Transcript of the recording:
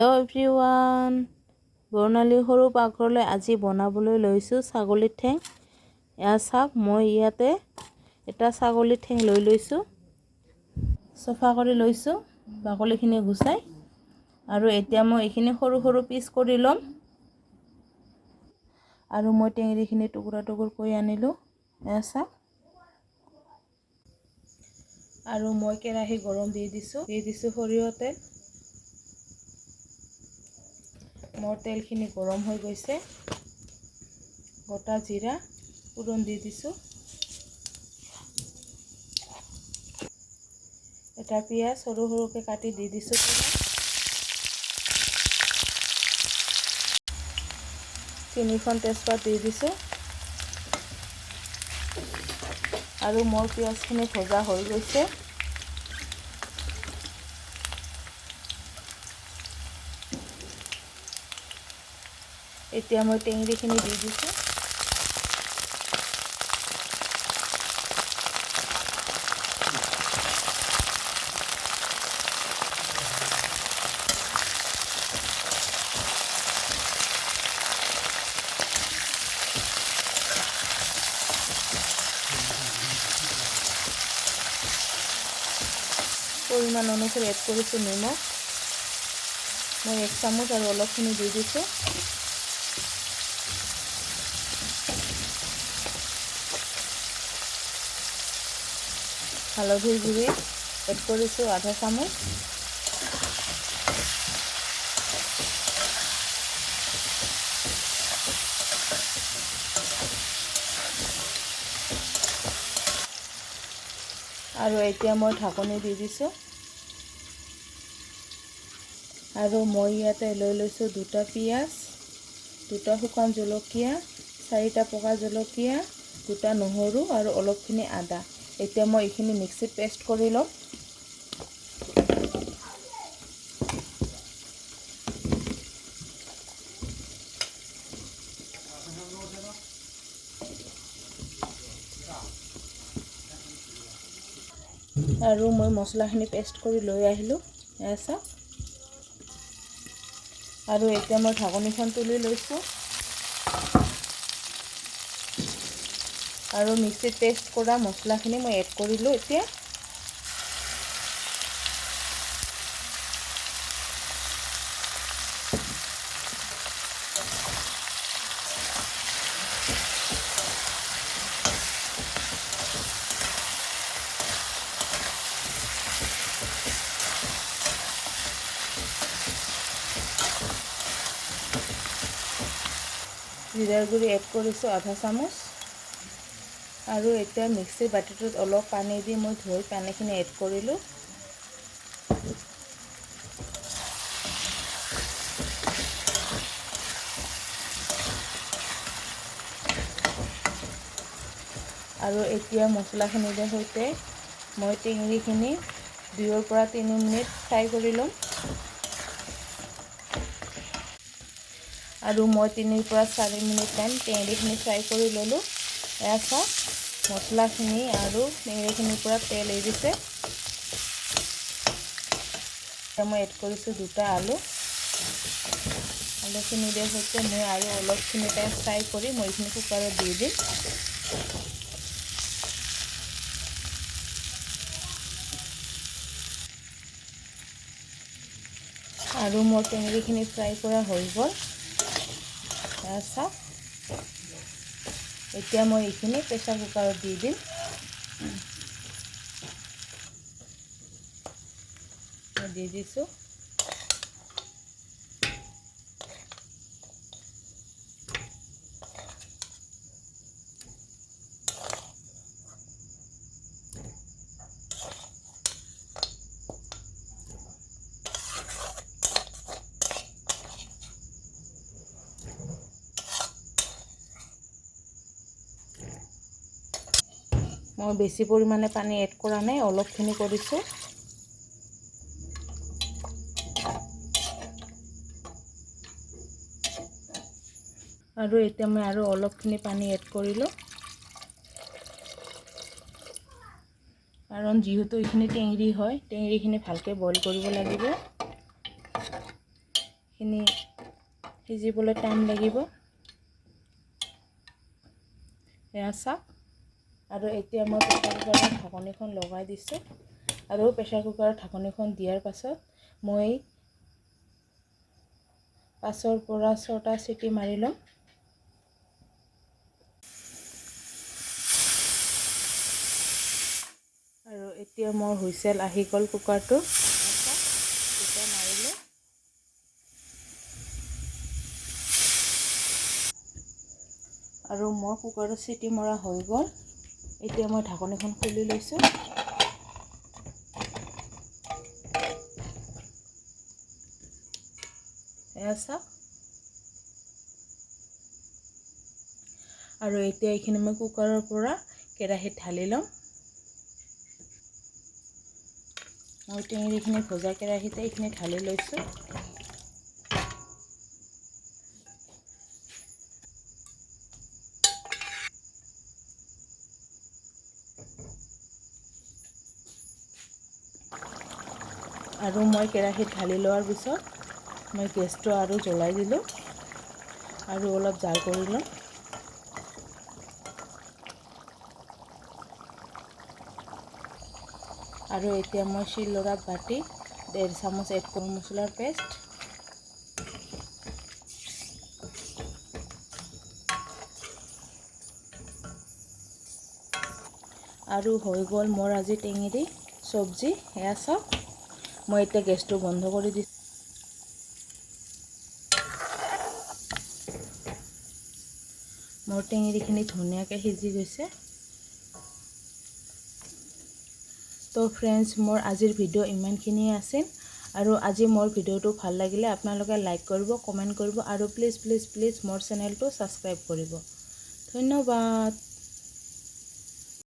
Hello' everyone, বৰ্ণালী সৰু পাকঘৰলৈ আজি বনাবলৈ লৈছোঁ ছাগলীৰ ঠেং। এয়া চাওক, মই ইয়াতে এটা ছাগলীৰ ঠেং লৈ লৈছোঁ, চফা কৰি লৈছোঁ বাকলিখিনি গুচাই। আৰু এতিয়া মই এইখিনি সৰু সৰু পিচ কৰি ল'ম। আৰু মই টেঙেৰিখিনি টুকুৰা টুকুৰ কৰি আনিলোঁ, এয়া চাওক। আৰু মই কেৰাহী গৰম দি দিছোঁ, দি দিছোঁ সৰিয়হ তেল। মোৰ তেলখিনি গৰম হৈ গৈছে। গোটা জিৰা ফোৰণ দি দিছোঁ, এটা পিঁয়াজ সৰু সৰুকৈ কাটি দি দিছোঁ। তিনিখন তেজপাত দি দিছোঁ। আৰু মোৰ পিঁয়াজখিনি ভজা হৈ গৈছে। এতিয়া মই টেঙেৰিখিনি দি দিছোঁ। পৰিমাণ অনুসৰি এড কৰিছোঁ নিমখ, মই 1 চামুচ আৰু অলপখিনি দি দিছোঁ। হালধিৰ গুড়ি এড কৰিছোঁ আধা চামুচ। আৰু এতিয়া মই ঢাকনি দি দিছোঁ। আৰু মই ইয়াতে লৈ লৈছোঁ 2টা পিঁয়াজ, 2টা শুকান জলকীয়া, 4টা পকা জলকীয়া, 2টা নহৰু আৰু অলপখিনি আদা। এতিয়া মই এইখিনি মিক্সিত পেষ্ট কৰি ল'ম। আৰু মই মছলাখিনি পেষ্ট কৰি লৈ আহিলোঁ, এয়া চাওক। আৰু এতিয়া মই ঢাকনিখন তুলি লৈছোঁ। আৰু মিক্সিত পেষ্ট কৰা মছলাখিনি মই এড কৰিলোঁ এতিয়া। জিৰাৰ গুড়ি এড কৰিছোঁ আধা চামুচ। আৰু এতিয়া মিক্সিৰ বাতিটোত অলপ পানী দি মই ধুই পানীখিনি এড কৰিলোঁ। আৰু এতিয়া মছলাখিনিৰে সৈতে মই টেঙেৰিখিনি 2ৰ পৰা 3 মিনিট ফ্ৰাই কৰি ল'ম। আৰু মই 3ৰ পৰা 4 মিনিট টাইম টেঙেৰিখিনি ফ্ৰাই কৰি ল'লোঁ। এয়া চাওক, মছলাখিনি আৰু টেঙেৰিখিনিৰ পৰা তেল এৰিছে। এতিয়া মই এড কৰিছোঁ 2টা আলু। আলুখিনিৰে সৈতে মই আৰু অলপখিনি টাইম ফ্ৰাই কৰি মই এইখিনি কুকাৰত দি দিম। আৰু মোৰ টেঙেৰিখিনি ফ্ৰাই কৰা হৈ গ'ল, এয়া চাওক। এতিয়া মই এইখিনি প্ৰেছাৰ কুকাৰত দি দিম। দি দিছোঁ। মই বেছি পৰিমাণে পানী এড কৰা নাই, অলপখিনি কৰিছোঁ। আৰু এতিয়া মই আৰু অলপখিনি পানী এড কৰিলোঁ, কাৰণ যিহেতু এইখিনি টেঙেৰি হয়, টেঙেৰিখিনি ভালকৈ বইল কৰিব লাগিব। এইখিনি সিজিবলৈ টাইম লাগিব। এয়া চাওক, আৰু এতিয়া মই প্ৰেছাৰ কুকাৰৰ ঢাকনিখন লগাই দিছোঁ। আৰু প্ৰেছাৰ কুকাৰৰ ঢাকনিখন দিয়াৰ পাছত মই 5ৰ পৰা 6টা চিটি মাৰি ল'ম। আৰু এতিয়া মোৰ হুইচেল আহি গ'ল কুকাৰটো। দুটা মাৰিলোঁ। আৰু মোৰ কুকাৰত চিটি মৰা হৈ গ'ল। এতিয়া মই ঢাকনিখন খুলি লৈছোঁ। এয়া চাওক, আৰু এতিয়া এইখিনি মই কুকাৰৰ পৰা কেৰাহীত ঢালি ল'ম। মই টেঙেৰিখিনি ভজা কেৰাহীতে এইখিনি ঢালি লৈছোঁ। আৰু মই কেৰাহীত ঢালি লোৱাৰ পিছত মই গেছটো আৰু জ্বলাই দিলোঁ আৰু অলপ জাল কৰি ল'ম। আৰু এতিয়া মই শিললৰা বাতি 1.5 চামুচ এড কৰোঁ মছলাৰ পেষ্ট। আৰু হৈ গ'ল মোৰ আজি টেঙেৰি চব্জি। এয়া চাওক, মই এতিয়া গেছটো বন্ধ কৰি দিছোঁ। মোৰ টেঙেৰিখিনি ধুনীয়াকৈ সিজি গৈছে। তো ফ্ৰেণ্ডছ, মোৰ আজিৰ ভিডিঅ' ইমানখিনিয়ে আছিল। আৰু আজি মোৰ ভিডিঅ'টো ভাল লাগিলে আপোনালোকে লাইক কৰিব, কমেণ্ট কৰিব আৰু প্লিজ প্লিজ প্লিজ মোৰ চেনেলটো ছাবস্ক্ৰাইব কৰিব। ধন্যবাদ।